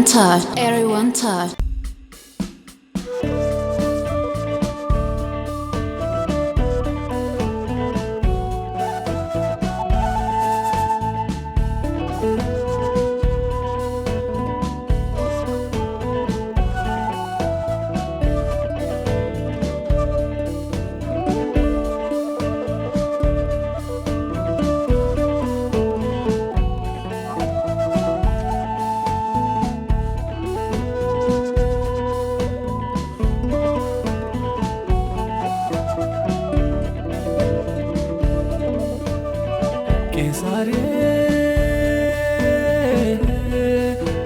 Touch. Everyone touch. ቄሳሬ፣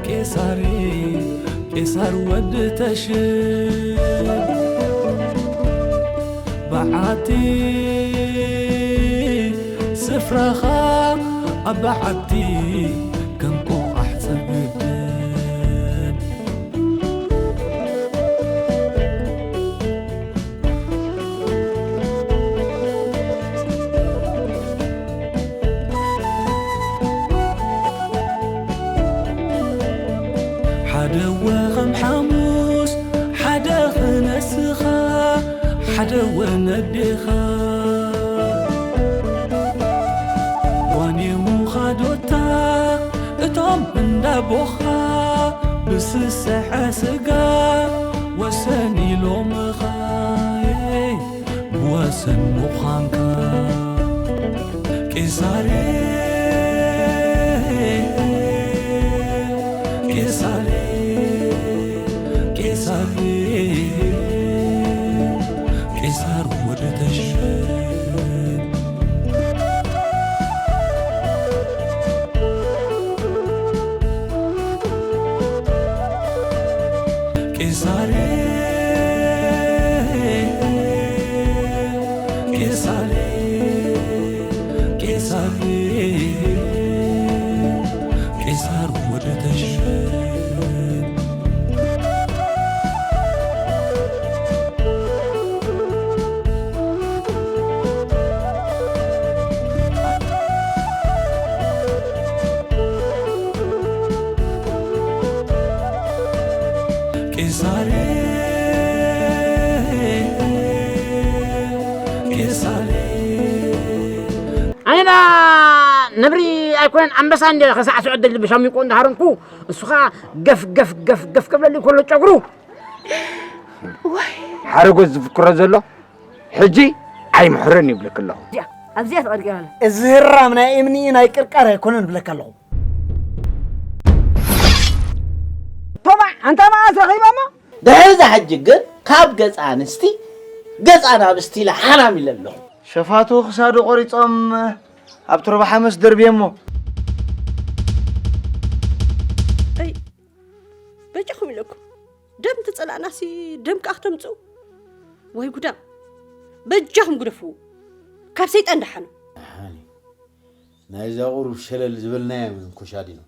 ቄሳሬ፣ ቄሳር ወዲ ተሽን በዓቲ ስፍራኻ ኣብ በዓቲ ከም ቆቓሕ ጸገደን። ሓደ ወ ከም ሓሙስ፣ ሓደ ኽነስኻ፣ ሓደ ወ ነዴኻ። ዋኔ ሙኻዶታ እቶም እንዳቦኻ ብስስሐ ስጋ ወሰን ኢሎምኻ። ብወሰን ምዃንካ ቄሳሬ፣ ቄሳሬ፣ ቄሳሬ፣ ቄሳር ወደ ተሽን። ቄሳሬ፣ ቄሳሬ፣ ቄሳሬ፣ ቄሳር ወደ ተሽን። ቄሳሬ፣ ቄሳሬ። ኣነና ነብሪ ኣይኮነን ኣንበሳ እንደ ከሳዕስዖ ደሊ ብሻሚቆ እንዳሃረምኩ እሱ ኸዓ ገፍ ገፍ ገፍ ገፍ ከብለሊ ከሎ ጨጉሩ። ዋይ። ሓረጎት ዝፍክሮ ዘሎ ሕጂ ኣይምሕርን ይብለክ ኣለኹ። እዚኣ፣ ኣብዚኣ ተቐርቂራ ኣላ። እዚ ህራም ናይ እምኒ ናይ ቅርቃር ኣይኮነን ብለካ ኣለኹ። ቶማ፣ ኣንታ መዓስ ረኺቦሞ? ድሕሪ እዛ ሕጂ ግን ካብ ገጽ ኣንስቲ ገጽ ኣናብስቲ ኢለ ሓራም ኢለ ኣለኹ። ሸፋቱ ክሳዱ ቆሪጾም ኣብ ቱርባ ሓመስ ደርብየሞ። ኣይ፣ በጃኹም ኢለኩም። ደም ተጸላእናሲ ደም ከኣ ክተምጽኡ? ወይ ጉዳም። በጃኹም ግደፍዎ። ካብ ሰይጣን ደሓኑ። ደሓን እዩ። ናይዛ ቁሩብ ሸለል ዝበልናያ መንኮሻ ዲና።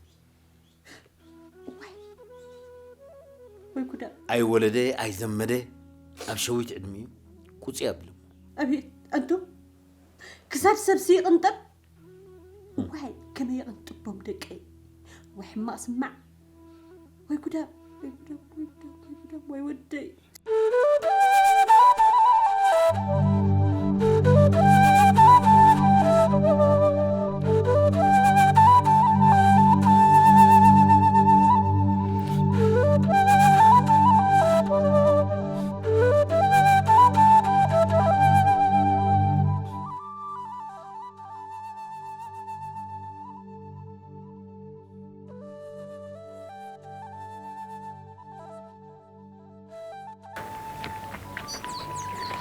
ዋይ። ወይ ጉዳም። ኣይወለደ ኣይዘመደ ኣብ ሸዊት ዕድሚኡ ቁጽ ኣብሉ። ኣቤት፣ ኣንቱም። ክሳብ ሰብሲ ይቕንጠብ። ዋይ፣ ከመይ ይቕንጥቦም ደቀይ። ወይ ሕማቕ ስማዕ። ወይ ጉዳም፣ ወይ ጉዳም፣ ወይ ጉዳም፣ ወይ ጉዳም፣ ወይ ወደይ።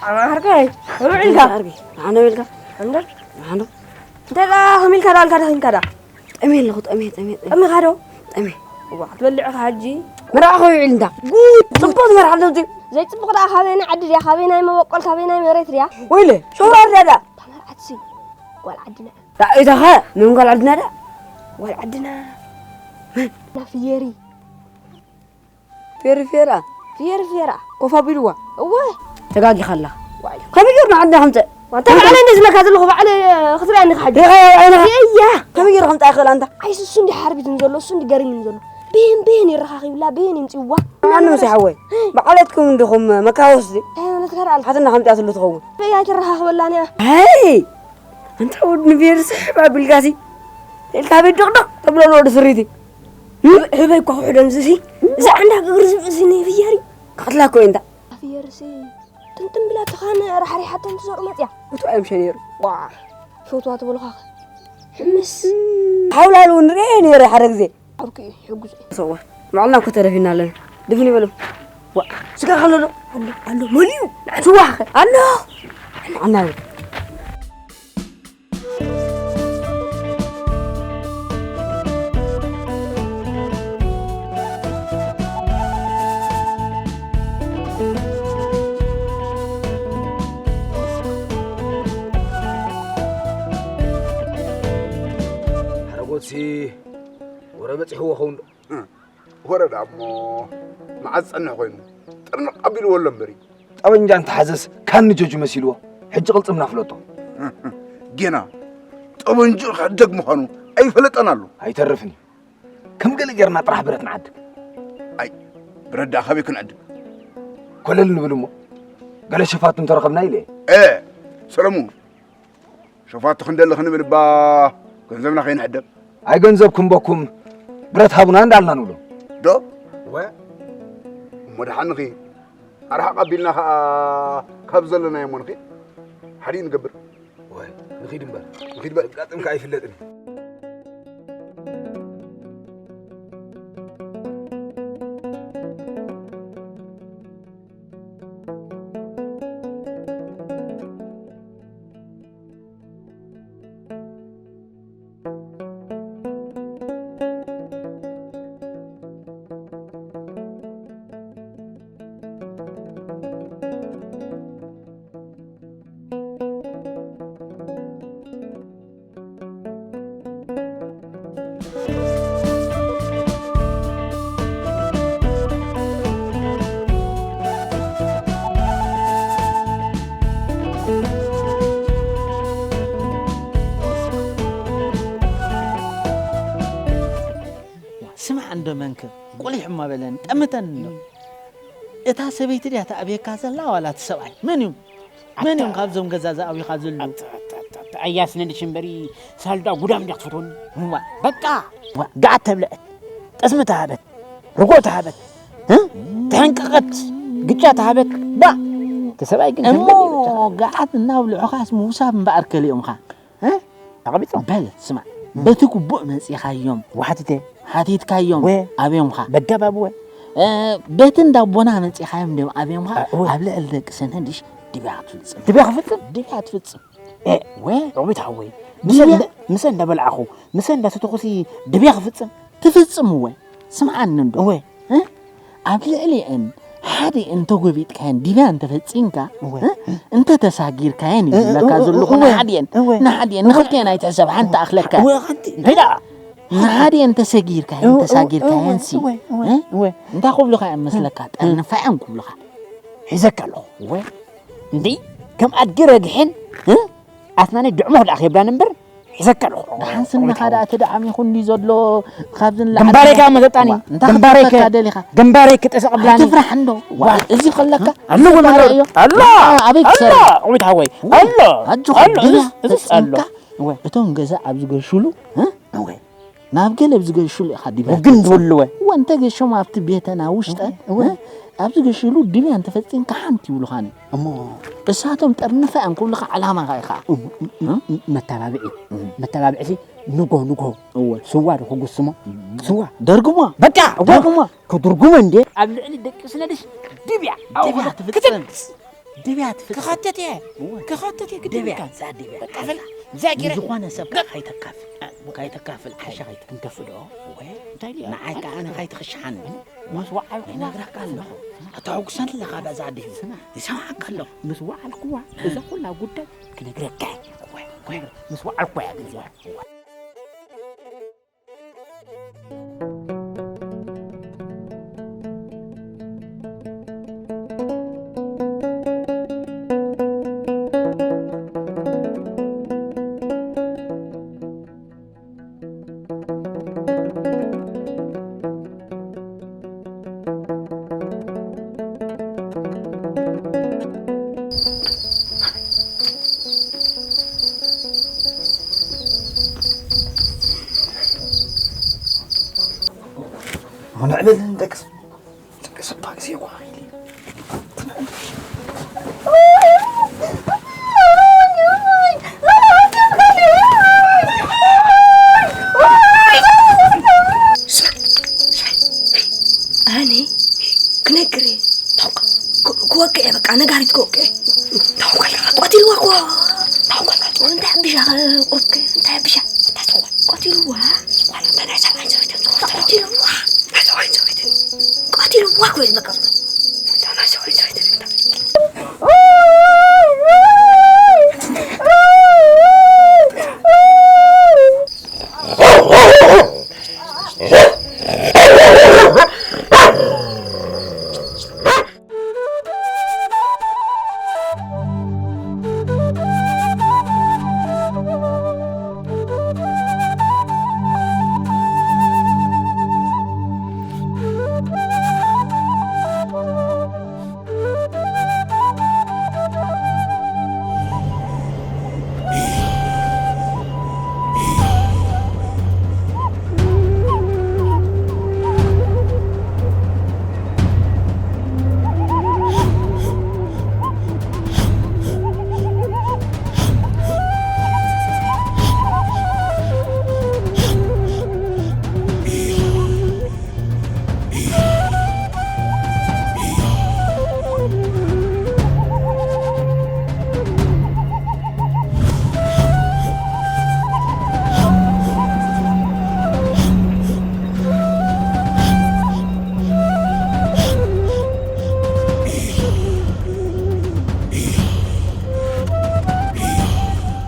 ኣማርካይ፣ ውዒልካ? ኣርቢ፣ ኣነ ውዒልካ? እንደ? ኣነ። እንተ ደኣ ከሚልካ ደኣ ኣልካ ደኺምካ ደኣ? ጠሜ ኣለኹ፣ ጠሜ፣ ጠሜ፣ ጠሜ። ጠሚኻ ዶ? ጠሜ። እዋ፣ ክትበልዕ ኢኻ ሕጂ? መርዓ ኸ ውዒል እንዳ? ጉድ! ጽቡቕ ትመርዓ ኣለዉ። ዘይጽቡቕ ደኣ ካበየናይ ዓዲ ድያ? ካበየናይ መበቆል፣ ካበየናይ መሬት ድያ? ወይለ፣ ሸውራር ድያ ደኣ? እታ መርዓትሲ ጓል ዓድና። ራእይታኸ መን ጓል ዓድና ደኣ? ጓል ዓድና። መን? ና ፍየሪ። ፌሪ ፌራ። ፍየሪ ፌራ። ኮፍ ኣቢልዋ። እወ። ተጋጊኻ ኣለኻ። ዋይ። ከመይ ጌርና ዓድና ከምጽእ? ዋንታ ባዕለ እንደ ዝለካ ዘለኹ ባዕለ ክትሪኣኒ ክሓጂ። ሪኻ ዓይንኻ? እያ። ከመይ ጌሩ ከምጽእ ይኽእል ኣንታ? ኣይ፣ እሱ እንዲ ሓርቢትን ዘሎ፣ እሱ እንዲ ገሪምን ዘሎ። ብሄን ብሄን ይረኻኺብላ፣ ብሄን ይምፅዋ። ኣነ ምስ ሓወይ፣ ብዓለትኩም እንዲኹም መካወስቲ። እንታይ ማለትካ ደኣ ኣልካ? ሓትና ከምጢኣትሉ ትኸውን። በይ ኣይትረኻኽበላን እያ። ኣይ! ኣንታ ወድ ንብሄር ስሕብ ኣቢልካሲ። ኢልካ ቤት ድቕድቕ ተብሎ ንወዲ ስሪቲ። ህበይ እኳ ክሕደም ዝሲ። እዚ ዓንዳ ግግር ዝብእሲ ንፍየሪ። ክቐትላ እኮ እንታ። ፍየርሲ። ጥምጥም ብላ ተኻን ራሕሪሓቶም ትዘሩ መፅያ። እቱ ኣዮም ሸኔሩ። ዋ። ሸውትዋ ትበልኻ። ሕምስ። ሓውላሉ ንሪኤ ነይረ ሓደ ግዜ። ዓርኩ እዩ ሕጉስ እዩ። ሰዋ። ባዕልና እኮ ተረፊና ኣለና። ድፍን ይበሉ። ዋ። ስጋ ከሎ ዶ? ኣሎ፣ ኣሎ፣ መሊኡ። ስዋ ኸ? ኣሎ። ንዓና እዩ። ሓረጎትሲ ወረ በጺሕዎ ኸውን ዶ? ወረዳ እሞ መዓዝ ጸንሕ ኮይኑ ጥርንቕ ኣቢልዎ ኣሎ እምበሪ። ጠበንጃ እንተሓዘስ ካኒ ጆጁ መሲልዎ። ሕጂ ቅልጽምና ፍለጦ። ጌና ጠበንጅኡ ክዕደግ ምዃኑ ኣይፈለጠን ኣሎ። ኣይተርፍን እዩ። ከም ገለ ጌርና ጥራሕ ብረት ንዓድግ። ኣይ፣ ብረት ደኣ ካበይ ክንዕድግ? ኮለል ንብል እሞ ገለ ሸፋቱ እንተረኸብና ኢለ እየ። ኤ፣ ሰለሙን፣ ሸፋቱ ክንደሊ ክንብል እባ ገንዘብና ከይንዕደግ። ኣይ ገንዘብ ክንበኩም ብረት ሃቡና እንዳልና ንብሎ። ዶ? ወ? እሞ ደሓን ንኺድ። ኣርሓቕ ኣቢልና ኸኣ ካብ ዘለናዮ እሞ ንኺድ። ሓዲእ ንገብር። ወ፣ ንኺድ እምበር። ንኺድ በል። ኣጋጥምካ ኣይፍለጥን። ስማዕ እንዶ መንክር፣ ቁሊሕ እማ በለኒ፣ ጠምተኒ እንዶ። እታ ሰበይቲ ድያ ትኣብየካ ዘላ ዋላ እቲ ሰብኣይ? መን እዩ? መን እዮም ካብዞም ገዛ ዝኣብዩኻ ዘለዉ? ኣያስ ነድሽ እምበሪ ሳልዳ ጉዳም እንዳ ክትፈትወኒ። እዋ። በቃ። እዋ፣ ገዓት ተብልዐት፣ ጠስሚ ተሃበት፣ ርጎ ተሃበት፣ እ? ተሐንቀቐት፣ ግጫ ተሃበት። ባ! እቲ ሰብኣይ ግን እሞ ተንበል እዩ በጃኻ። ገዓት እናብልዑኻስ ምውሳብ እምበኣር ከሊኦምኻ። እ? ኣቐቢጾም? በል፣ ስማዕ፣ እም። በቲ ግቡእ መጺኻዮም። ወሓቲተ። ሓቲትካዮም። ወ። ኣብዮምኻ። በጋባብ ወ። እ፣ በቲ እንዳቦና መጺኻዮም ድዮም ኣብዮምኻ። እ፣ ወ። ኣብ ልዕሊ ደቂ ሰነድሽ ድብያ ክትፍጽም። ድብያ ክፍጽም? ድብያ ትፍጽም። ኤ፣ ወ። ሮቢት ሓወይ። ምሰ ድብያ? እንደ-፣ ምሰ እንዳበላዕኹ፣ ምሰ እንዳሰተኹሲ ድብያ ክፍጽም? ትፍጽም እወ። ስምዓኒ እንዶ። እወ። እ? ኣብ ልዕሊአን ሓደ እንተጎቢጥካየን ድብያ እንተፈጺምካ፣ እወ። እ? እንተተሳጊርካየን እዩ እ፣ ዝብለካ እወ፣ ዘለኹ እወ፣ ንሓዲአን። እወ። ንሓዲአን፣ ንኽልቲአን ኣይትሕሰብ፣ ሓንቲ ኣኽለካ። እወ፣ ሓንቲ። ሄዳ! ንሓዲአን ተሰጊርካየን፣ እወ፣ እወ፣ ተሳጊርካየን እወ፣ ሲ፣ እወ፣ እወ፣ እ? እወ። እንታይ ክብሉኻ እዮም መስለካ? እ። ጠርንፋ እዮም ክብሉኻ። ሒዘካ ኣለኹ። እወ። እንዲ ከም ኣድጊ ረግሐን፣ እ? ኣስናነይ ድዕሙኽ ደኣ ከይብላን እምበር፣ ሒዘካ ኣለኹ። ደሓን ስንኻ ደኣ ተደዓሚኹ እንድዩ ዘሎ፣ ካብዚ ንላዕሊ ግንባረይ ከኣ መጠጣኒ። ዋ፣ እንታይ ግንባረይ ከ-፣ ክትፈካ ደሊኻ? ግንባረይ ክጠሰቕ ብላኒ። ኣይትፍራሕ እንዶ። ዋ፣ ዋ። እዚ ከለካ ኣለዎ ኣለዎ። ኣሎ። ኣሎ። ኣበይ ኣሎ። ክሰርሕ? ቁሚት ሓወይ። ዋ፣ ኣሎ። ኣጆኻ ኣሎ። ድብያ እዝስ፣ እዝስ ኣሎ። ተጸምካ። እወ። እቶም ገዛ ኣብ ዝገሹሉ፣ እ? እወ። ናብ ገለ ኣብ ዝገሹሉ ኢኻ ድብያ ወግን ተጸም-፣ ትብልወ። እወ፣ እንተ ገሾም ኣብቲ ቤተና ውሽጠ፣ እወ፣ እወ። እ? ኣብ ዝገሹሉ ድብያ እንተፈጺምካ ሓንቲ ይብሉኻኒ። እሞ እሳቶም ጠርንፋ እዮም ክብሉኻ ዕላማኻ ኢኻ። እም፣ እም፣ እ? እም፣ መተባብዒ። እም። መተባብዒ ሲ ንጎ፣ ንጎ። እወ። ስዋ ዶ ክጉስሞ? እም። ስዋ። ደርጉሞ። በቃ፣ እወ። ደርጉሞ። ክድርጉሞ እንዴ? ኣብ ልዕሊ ደቂ ስነድሽ ድብያ። ድብያ ኣው፣ ትፍጽም። ክትምጽ። ድብያ ትፍጽም። ክኸተት እየ። እወ። ክኸተት እየ ግድን ድብያ፣ ኢልካ። እዛ ድብያ። በቃ፣ ፈላ። እዛ ጌረ። ንዝኾነ ሰብ ገ-፣ ከይተካፍል። አ፣ ከይተካፍል፣ ዓሻ ከይተ-፣ ክንከፍል ዶ? እወ። እንታይ ድያ? ንዓይ ከኣ ንኸይትኽሽሓኒ። ምስ ወዓልኩዋ ይነግረካ ኣለኹ። ኣተሐጉሰኒ ኣለኻ በዛ ድዩ? ስማ። ይሰምዓካ ኣለኹ። ምስ ወዓልኩዋ፣ እ። እዛ ኩላ ጉዳይ ክነግረካ እየ። እወ፣ እወ። ምስ ወዓልኩዋ እያ ግን እዚኣ። እወ። ምንዕ በል ንደቅስ። ደቅስ እባ ግዜ እኮ ኢሊ። ኣነ ክነግር እየ። ታውቃ፣ ክ-፣ ክወቅዕ እየ፣ በቃ ነጋሪት ክወቅዕ እየ። ታውቃ፣ ቆቲልዋ እኮ። ታውቃ፣ እንታይ ብሻ፣ ቆቅ-፣ እንታይ ብሻ፣ እንታይ ትኾን? ቆቲልዋ። ቆቲልዋ። ቆቲልዋ እኮ እዩ በቃ።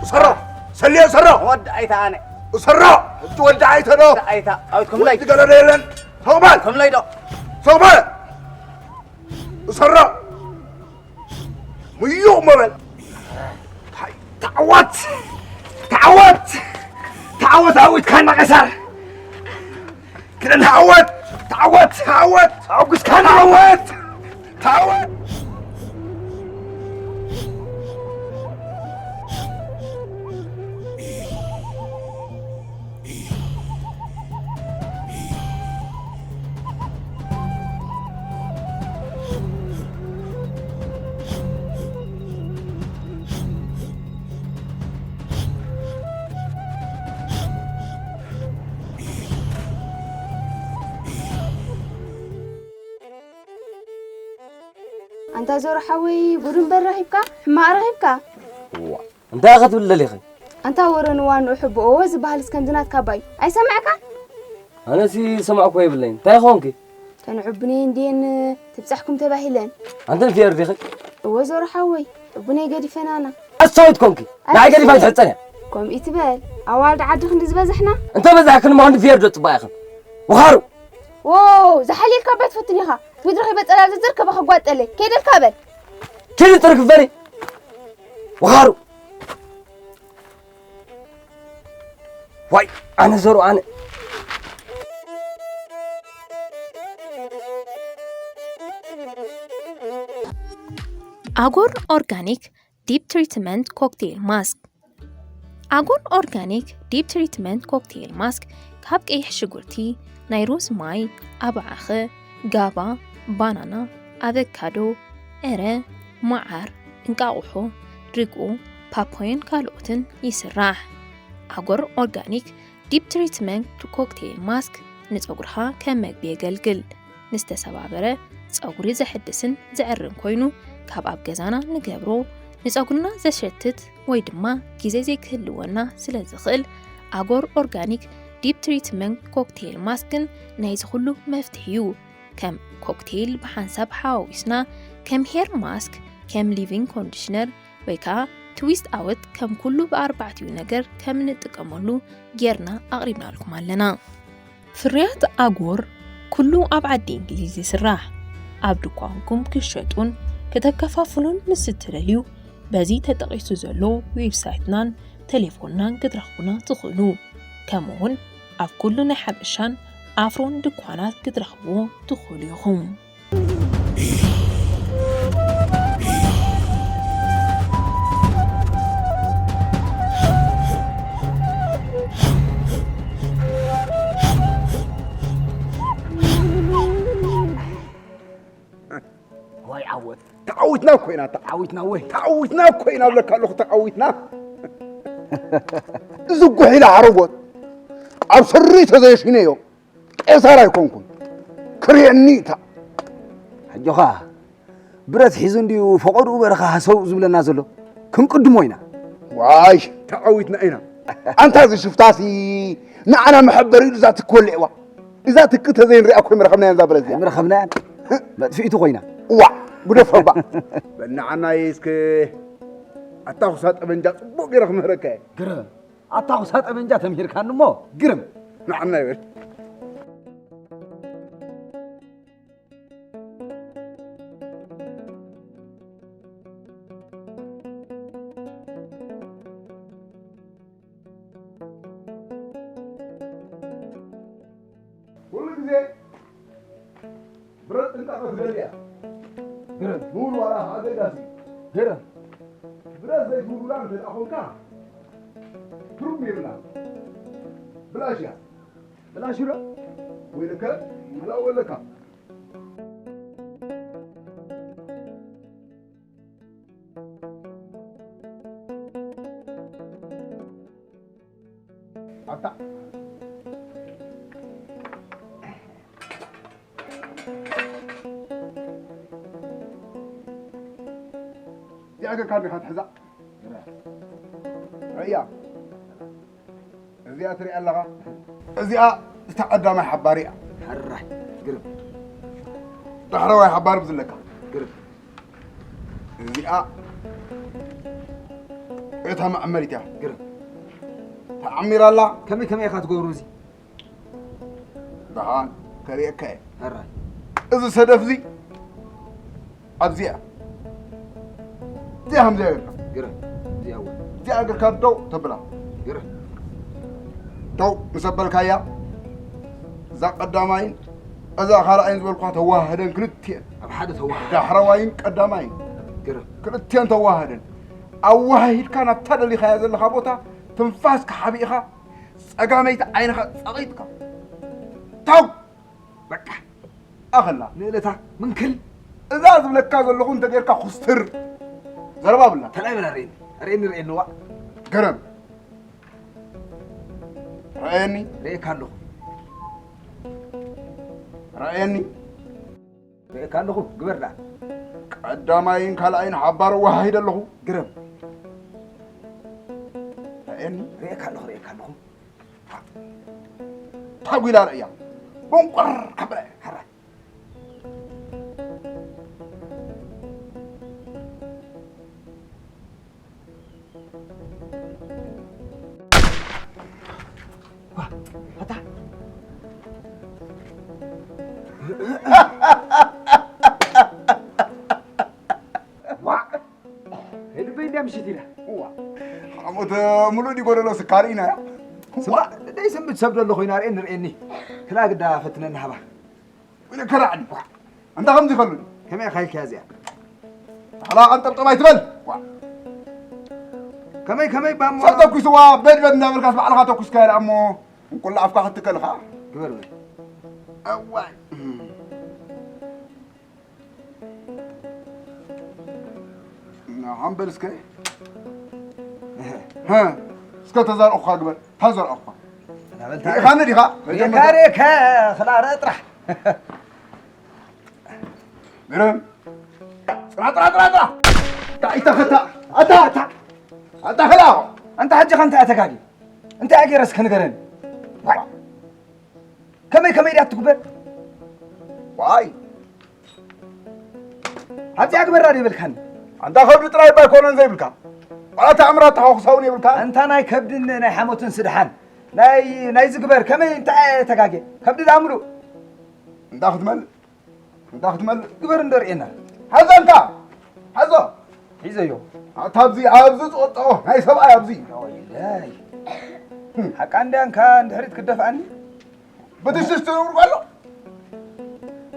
እሰሮ! ሰልዮ እሰሮ! ወዲ ኣይታ ኣነ። እሰሮ! እቲ ወዲ ኣይተ ዶ? ኣይታ፣ ኣውት ከም ላይ። ወዲ ገለዶ የለን። ሰው በል! ከም ላይ ዶ? ሰው በል! እሰሮ! ምዩቕ መበል! ታይ፣ ተዓወት! ተዓወት! ተዓወት ኣዊትካና ቀሳር! ክደን ተዓወት! ተዓወት! ተዓወት! ኣውግስካና! ተዓወት! ተዓወት! ኣንታ ዞሮ ሓወይ፣ ጉድ እምበር ረኺብካ፣ ሕማቕ ረኺብካ። እዋ፣ እንታይ ኢኺ ክትብሊ ደሊኺ? ኣንታ ወረ ንዋንኡ ሕቦ እወ ዝበሃል እስከ እንድናትካ ባይ ኣይሰማዕካን? ኣነሲ ዝሰማዕኩዎ የብለይን። እንታይ ኾንኪ? ተን ዕቡነይ እንድየን ትብጻሕኩም ተባሂለን። ኣንተ ንፊየር ዲኺ? እወ ዞሮ ሓወይ፣ ዕቡነይ ገዲፈናና። ኣስተውዒት ኮንኪ፣ ንዓይ ገዲፋ ኣይትሕጸን እያ። ከምኡ ትበል፣ ኣዋልድ ዓዲ ክንዲ ዝበዛሕና። እንተ በዛሕክን እሞ ክንዲ ፊየር ዶ ጽባቕ ኢኽን? ወኻሩ! ዎ፣ ዝሓልየልካ እባ ኣይትፈትን ኢኻ። ምድሪ ከይበጸላ ዝዝር ከባ ክጓጠለ። ከይደልካ በል። ኪዲ ጥርግ በሊ። ወኻሩ! ዋይ፣ ኣነ ዘሩ ኣነ። ኣጎር ኦርጋኒክ ዲፕ ትሪትመንት ኮክቴል ማስክ። ኣጎር ኦርጋኒክ ዲፕ ትሪትመንት ኮክቴል ማስክ ካብ ቀይሕ ሽጉርቲ፣ ናይ ሩዝ ማይ፣ ኣባዓኸ፣ ጋባ፣ ባናና፣ ኣቨካዶ፣ ዕረ፣ መዓር፣ እንቃቑሖ፣ ርግኦ፣ ፓፓዮን ካልኦትን ይስራሕ። ኣጎር ኦርጋኒክ ዲፕ ትሪትመንት ኮክቴል ማስክ ንጸጉርኻ ከም መግቢ የገልግል። ንዝተሰባበረ ጸጉሪ ዘሕድስን ዘዕርን ኮይኑ፣ ካብ ኣብ ገዛና ንገብሮ ንጸጉርና ዘሸትት ወይ ድማ ግዜ ዘይክህልወና ስለ ዝኽእል፣ ኣጎር ኦርጋኒክ ዲፕ ትሪትመንት ኮክቴል ማስክን ናይዚ ኩሉ መፍትሒ እዩ። ከም ኮክቴል ብሓንሳብ ሓዋዊስና፣ ከም ሄር ማስክ፣ ከም ሊቪንግ ኮንዲሽነር ወይ ከኣ ትዊስት ኣወት ከም ኩሉ ብኣርባዕቲኡ ነገር ከም እንጥቀመሉ ጌርና ኣቕሪብናልኩም ኣለና። ፍርያት ኣጎር ኩሉ ኣብ ዓዲ እንግሊዝ ይስራሕ። ኣብ ድኳንኩም ክሸጡን ከተከፋፍሉን ምስ እትደልዩ፣ በዚ ተጠቒሱ ዘሎ ዌብሳይትናን ቴሌፎንናን ክትረኽቡና ትኽእሉ። ከምኡውን ኣብ ኩሉ ናይ ሓበሻን ኣፍሮን ድኳናት ክትረኽብዎ ትኽእሉ ኢኹም። እኮ ኢና ተዓዊትና ወይ? ተዓዊትና እኮ ኢና ብለካ ኣለኹ፣ ተዓዊትና። እዚ ጉሒላ ዓረቦት ኣብ ስሪ ተዘየሽነዮ ቄሳር ኣይኮንኩን። ክርእየኒ እታ። ኣጆኻ፣ ብረት ሒዙ እንድዩ ፈቐድኡ በረኻ ሃሰው ዝብለና ዘሎ። ክንቅድሞ ኢና። ዋይ፣ ተዓዊትና ኢና። ኣንታ እዚ ሽፍታሲ ንዓና መሐበሪ ኢሉ እዛ ትኪ ወሊዕዋ። እዛ ትኪ ተዘይንሪኣ እኮ ኣይምረኸብናያን እዛ ብረት እዚኣ። ኣይምረኸብናያን። መጥፊኢቱ ኮይና። እዋ፣ ግደፎ እባ። በል ንዓናይ እስከ ኣታኹሳ ጠበንጃ ጽቡቕ ገይረ ክምህረካ እየ። ግርም። ኣታኹሳ ጠበንጃ ተምሂርካኒ እሞ ግርም። ንዓና ይበል። ኩሉ ግዜ ብረት ጥንቃቐ ትደሊ እያ። ግርም። ንውል ዋላ ኣገዳሲ። ግርም። ብረት ዘይትውልውላ እንተ ደኣ ኾንካ፣ ትርጉም የብላን። ብላሽ እያ። ብላሽ ይብሎ? ወይለከ፣ ይብላ ወለካ። ኣታ። እዚኣ ገርካ እንዲኻ ትሕዛ? ርእያ። እዚኣ ትሪኣ ኣለኻ? እዚኣ እታ ቀዳማይ ሓባር እያ። ሕራይ፣ ግርም። ዳሕረዋይ ሓባር ብዝለካ። ግርም። እዚኣ እታ መዐመሪት እያ። ግርም። ተዓሚራ ኣላ። ከመይ ከመይ ኢኻ ትገብሩ እዚ? ደሓን ከርእየካ እየ። ሕራይ። እዚ ሰደፍ እዚ ኣብዚኣ። እዚኣ ከምዚኣ ጌርካ። ግረ። እዚኣ እውን። እዚኣ ጌርካ ደው ተብላ። ግረ። ደው ምስ ኣበልካያ፣ እዛ ቀዳማይን እዛ ካልኣይን ዝበልኳ ተዋህደን ክልቲኤን። ኣብ ሓደ ተዋህደ። ዳሕረዋይን ቀዳማይን። ግረ። ክልቲኤን ተዋህደን። ኣዋሃሂድካ ናብታ ደሊኻያ ዘለኻ ቦታ ትንፋስካ ሓቢእኻ ጸጋመይቲ ዓይንኻ ጸቒጥካ። ተው! በቃ። ኣኸላ። ንእለታ ምንክል። እዛ ዝብለካ ዘለኹ እንተ ጌርካ ኩስትር። ዘረባ ብላ። ተላይ በላ ርእየኒ። ርእየኒ፣ ርእየኒ፣ ዋ። ገረም። ርእየኒ። ርእየካ ኣለኹ። ርእየኒ። ርእየካ ኣለኹ። ግበር ደኣ። ቀዳማይን ካልኣይን ሓባር ወሃሂደ ኣለኹ። ግረም። ርእየኒ። ርእየካ ኣለኹ፣ ርእየካ ኣለኹ። ታጒላ ርእያ። ቦንቆር ከብረ። ሕራይ። ዋ፣ ኣታ። ዋ፣ ልበይ እንድያ ምሽት ኢላ። እዋ፣ ሓሞት ምሉእ ድዩ ጎደሎ ስካሪ ኢና። ስማ፣ ደይ ስምት ሰብ ደሎ ኮይና ርእየኒ፣ ርእየኒ። ክላ ግዳ ፈትነኒ ሃባ። ወይለ ከራዕኒ። ኣንታ ከምዚ ከሉኒ። ከመይ ኢኻ ኢልካያ እዚኣ? ባዕላ ቀንጠብጠብ ኣይትበል። ዋ። ከመይ፣ ከመይ ባሞ? ሰብ ተኩስዋ፣ በድ በድ እናበልካስ ባዕልኻ ተኩስካያ ደኣ እሞ፣ እንቁላዕ ኣፍካ ክትከል ኸዓ። ግበር በል። እዋይ። ንዓም በል እስከ። እህ። ሀ፣ እስከ ተዛረኹኻ ግበር። ተዛረኹኻ። ሪኢኻኒ ዲኻ? ሬካ፣ መጀመርታ ሬካ፣ ኽላረ ጥራሕ። ምንም። ጥራ፣ ጥራ፣ ጥራ፣ ጥራ። እንታይ ተኸታ? ኣታ፣ ኣታ። ኣታ ኸላ። ኣንታ ሕጂ ኸ እንታይ ኣተጋጊ? እንታይ ኣገይረ እስከ ንገረኒ? ዋይ። ከመይ፣ ከመይ ድያ ትግበር? ዋይ። ኣብዚኣ ግበራ ዶ ይብልካኒ? ኣንታ ከብዲ ጥራይ እባ ኣይኮነን ዘይብልካ። ዋላ ተኣምራት ተሓኹሳ እውን የብልካ። ኣንታ ናይ ከብድን ናይ ሓሞትን ስድሓን። ናይ፣ ናይ ዝግበር ከመይ እንታይ ተጋጌ? ከብዲ ደኣ ምሉእ። እንዳ ክትመልእ፣ እንዳ ክትመልእ። ግበር እንዶ ርእየና። ሓዞ እንካ። ሓዞ። ሒዘዮ። ኣታ ኣብዚ፣ ኣብዚ ዝወጥኦ ናይ ሰብኣይ ኣብዚ። ወይለይ። ሓቃ እንድያ እንካ እንድሕሪት ክደፍኣኒ? ብትሽትሽ ትነብሩ ኣሎ።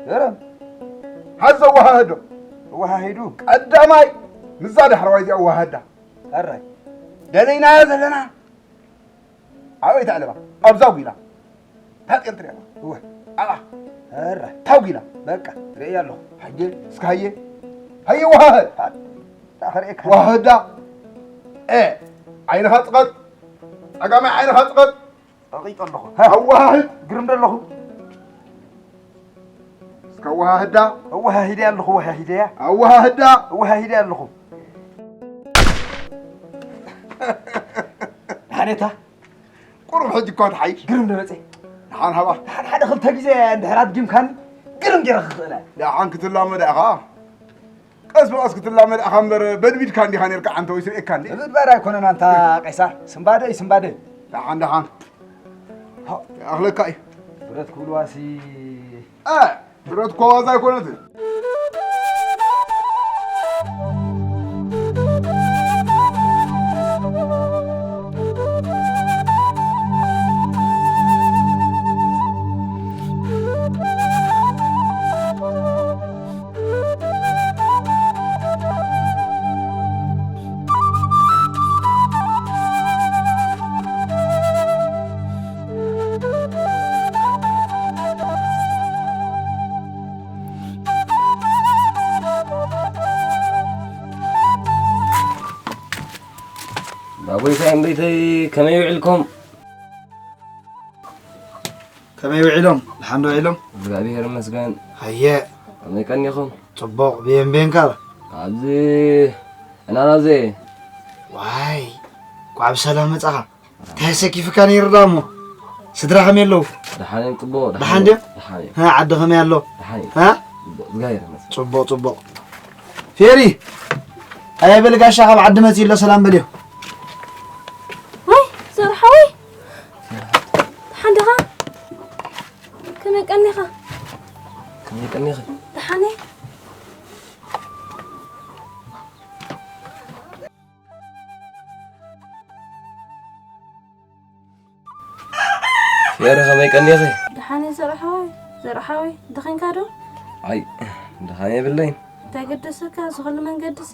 ገረም። ሓዚ ዘወሃህዶ። ወሃሂዱ። ቀዳማይ፣ ምዛ ዳሕረዋይ እዚኣ ወሃዳ። ኣራይ። ደለይናዮ ዘለና። ኣበይ ተዕለባ? ኣብዛ ጒላ። ታጤል ትሪኣ። እወ። ኣብኣ። ኣራይ። ታው ጒላ። በቃ፣ ርእየ ኣለኹ። ሃየ፣ እስከ ሃየ። ሃየ ዋሃ። ኣታ ክርእየካ። ዋህዳ። ኤ፣ ዓይንኻ ጽቐጥ። ጸጋማይ ዓይንኻ ጽቐጥ። ኣቒጡ ኣለኹ። ኣዋሃህድ። ግርም ዶ ኣለኹ? እስከ ኣዋሃህዳ። ኣዋሃሂደ ኣለኹ፣ ኣዋሃሂደ። ኣዋሃህዳ። ኣዋሃሂደ ኣለኹ። ሓኔታ። ቁሩብ ሕጂ እኳ ትሓይሽ። ግርም ዶ መጸ? ደሓን ሃባ። ደሓን ሓደ ክልተ ግዜ እንድሕር ኣድጊምካኒ ግርም ገይረ ክኽእለ። ደሓን ክትላመድ ኢኻ። ቀስ ብቐስ ክትላመድ ኢኻ እምበር በድቢድካ እንዲኻ ነርካ ዓንተ ወይ ስርኤካ እንዴ? ምድባር ኣይኮነን ኣንታ ቀይሳር። ስምባደ እዩ ስምባደ። ደሓን ደሓን። ሃ። ይኣኽለካ እዩ። ብረት ክብልዋሲ። እ፣ ብረት እኮ ዋዛ ኣይኮነትን። ባቦይታይ እምበይተይ ከመይ ውዒልኩም? ከመይ ውዒሎም? ደሓን ዶ ውዒሎም? እግዚኣብሔር ይመስገን። ሃየ። ከመይ ቀኒኹም? ጽቡቕ። ብየን ብየን ከ? ኣብዚ እናናዘ። ዋይ፣ እንኳዕ ብሰላም መጻኻ። እንታይ ኣሰኪፍካ ነይሩ ደኣ እሞ? ስድራ ከመይ ኣለዉ? ደሓን እዮም፣ ጽቡቕ፣ ደሓን ደሓን ድዮም? እዮም፣ ደሓን እዮም። ሀ፣ ዓዲ ከመይ ኣሎ? ደሓን እዮም። ሀ? ጽቡቕ፣ እግዚኣብሔር ይመስገን። ጽቡቕ፣ ጽቡቕ። ፌሪ፣ ኣየ በል ጋሻ ካብ ዓዲ መጺኡ ኣሎ፣ ሰላም በልዮ። ወይ፣ ዘርሓወይ። ደሓን ዲኻ? ከመይ ቀኒኻ? ከመይ ቀኒኺ? ደሓን እየ። ፌሪ ከመይ ቀኒኺ? ደሓን እየ ዘርሓወይ። ዘርሓወይ፣ ደኺምካ ዶ? ኣይ፣ ደሓን የብለይን። እንታይ ገደሰካ? እዚ ኹሉ መንገድሲ።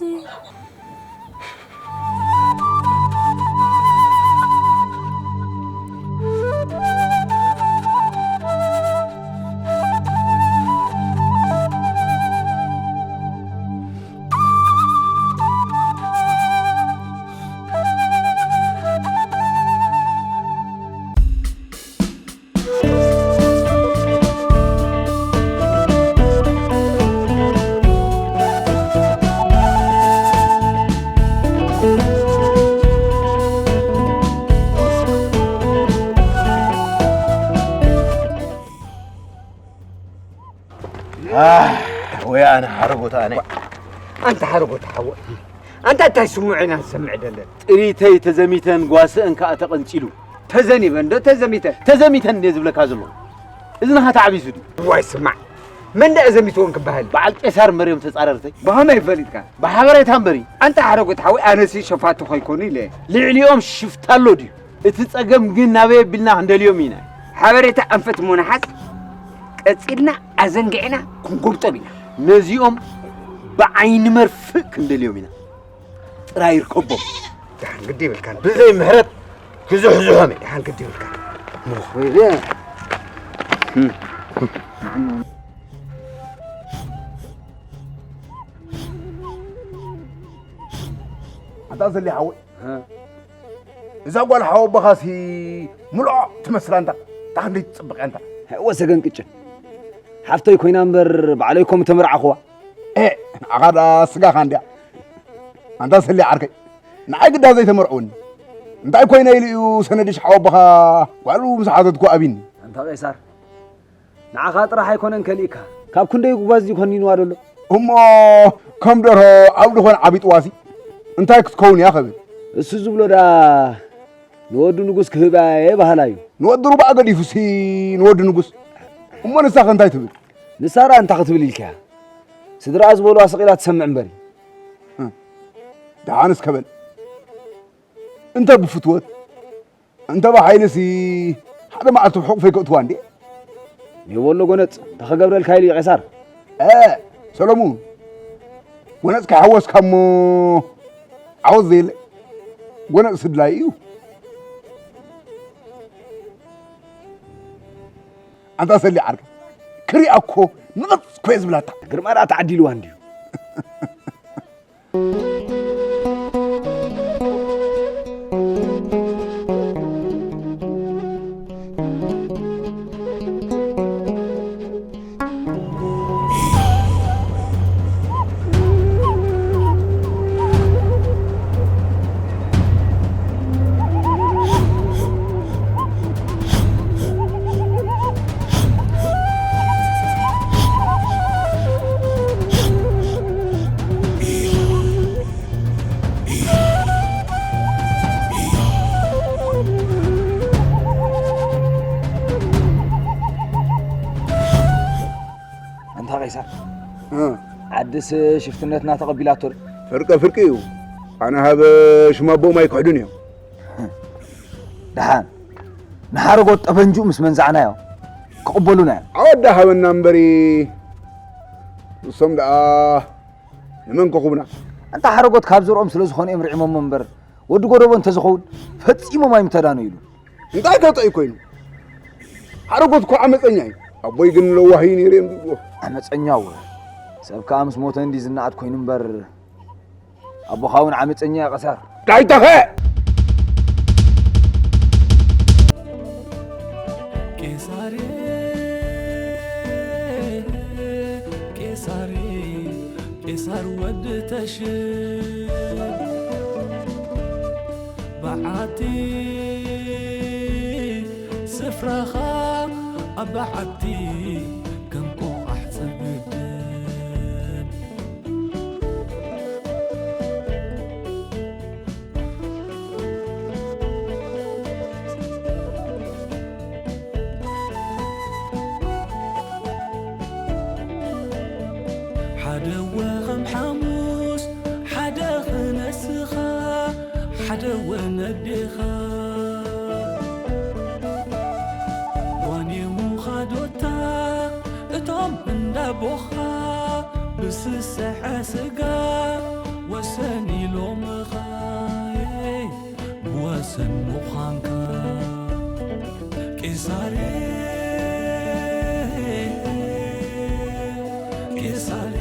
ኣህ፣ ወይ ኣነ ሓረጎት ኣነ። ኣንታ ሓረጎት ሓወ፣ ኣንታ እንታይ ስምዑ ኢና ንሰምዕ ደለን? ጥሪተይ ተዘሚተን ጓስአን ከኣ ተቐንጺሉ። ተዘኒበን ዶ ተዘሚተን? ተዘሚተን እንድየ ዝብለካ ዘለኹ። እዝንኻ ተዓቢሱ ድዩ? ዋይ ስማዕ፣ መን ደኣ ዘሚትወን ክበሃል? በዓል ቄሳር እምበር እዮም ተጻረርተይ። ብኸመይ ፈሊጥካ? ብሓበሬታ እምበሪ። ኣንታ ሓረጎት ሓወይ፣ ኣነሲ ሸፋቱ ከይኮኑ ኢለ። ልዕሊኦም ሽፍታ ኣሎ ድዩ? እቲ ጸገም ግን ናበይ ኣቢልና ክንደልዮም ኢና። ሓበሬታ ኣንፈት እሞ ንሓዝ፣ ቀጺልና ኣዘንጊዕና ክንጎብጦም ኢና። ነዚኦም ብዓይኒ መርፍእ ክንደልዮም ኢና። ጥራይ ይርከቦም። ደሓን ግዲ ይብልካን። ብዘይ ምሕረት ክዝሕዝሖም እየ። ደሓን ግዲ ይብልካን። ሞኽ በይለ። ኣታ ዘሊ ሓወይ። እዛ ጓል ሓወቦኻሲ ምልዖ ትመስላ እንታ፣ እታ ክንደይ ትጽብቕ እያ እንታ። እወ ሰገን ቅጭን። ሓፍተይ ኮይና እምበር ባዕለይ ኮም ተመርዓኽዋ። ኤ፣ ንዓኻ ደኣ ስጋኻ እንድያ። ኣንታ ሰሊ ዓርከይ፣ ንዓይ ግዳ ዘይተመርዕወኒ። እንታይ ኮይነ ኢሉ እዩ ሰነድሽ ሓወቦኻ ጓሉ ምስ ሓተትኩ ኣቢኒ። ኣንታ ቀይሳር፣ ንዓኻ ጥራሕ ኣይኮነን ከሊእካ፣ ካብ ክንደይ ጉጓዝ እዩ ኮኒንዋ ደሎ። እሞ ከም ደርሆ ኣብ ድኾን ዓቢጥዋሲ እንታይ ክትከውን እያ ኸብል? እሱ ዝብሎ ደኣ ንወዱ ንጉስ ክህባ እየ በሃላ እዩ። ንወዲ ሩባ ገዲፉሲ ንወዲ ንጉስ። እሞ ንሳኸ እንታይ ትብል? ንሳ ደኣ እንታይ ክትብል ኢልካያ? ስድራኣ ዝበልዋ ስቕ ኢላ ትሰምዕ እምበሪ። እ፣ ደሓን እስከ በል። እንተ ብፍትወት፣ እንተ ብሓይልሲ ሓደ መዓልቲ ብሕቑፈይ ከእትዋ እንዴ? ኔበሎ ጎነጽ፣ እንታይ ክገብረልካ ኢሉ እዩ ቄሳር? እ፣ ሰሎሙን፣ ጎነጽ ከይሓወስካ እሞ ዓወት ዘየለ። ጎነጽ ድላይ እዩ። ኣንታ ሰሊ ዓርከይ፣ ክሪኣ እኮ ንቕጽ እኮ እየ ዝብላታ። ግርማ ደኣ ተዓዲልዋ እንድዩ። ኣንታ ቀይሳር፣ እ። ዓድስ ሽፍትነትና ተቐቢላቶ ዶ? ፍርቀ ፍርቂ እዩ። ኣነ ሃበ ሽም ኣቦም ኣይክሕዱን እዮም። ደሓን ንሓረጎት ጠፈንጅኡ ምስ መንዛዕናዮ ክቕበሉና እዮም። ዓወዳ ሃበና እምበሪ፣ ንሶም ደኣ ንመን ከኹብና? ኣንታ ሓረጎት ካብ ዘርኦም ስለ ዝኾነ እዮም ርዒሞሞ እምበር፣ ወዲ ጎደቦ እንተዝኸውን ፈጺሞም ኣይምተዳነዩሉ። እንታይ ከጠይ ኮይኑ? ሓረጎት እኮ ዓመፀኛ እዩ። ኣቦይ ግን ለዋህ እዩ ነይሩ እዮም ዝብልዎ። ዓመፀኛ እወ። ሰብ ከኣ ምስ ሞተ እንዲ ዝነኣድ ኮይኑ እምበር፣ ኣቦኻ እውን ዓመፀኛ እዩ ቀሳር። ዳይተኸ! ቄሳሬ፣ ቄሳሬ፣ ቄሳር ወዲ ተሽም በዓቲ ስፍራኻ ኣብ በዓቲ ከም ቆቓሕ ጽግድን። ሓደ ወ ከም ሓሙስ፣ ሓደ ክነስኻ፣ ሓደ ወ ነዴኻ። ዋኔ ውኻዶታ እቶም እንዳቦኻ፣ ብስስሐ ስጋ ወሰን ኢሎምኻ። ብወሰን ምዃንካ። ቄሳሬ፣ ቄሳሬ፣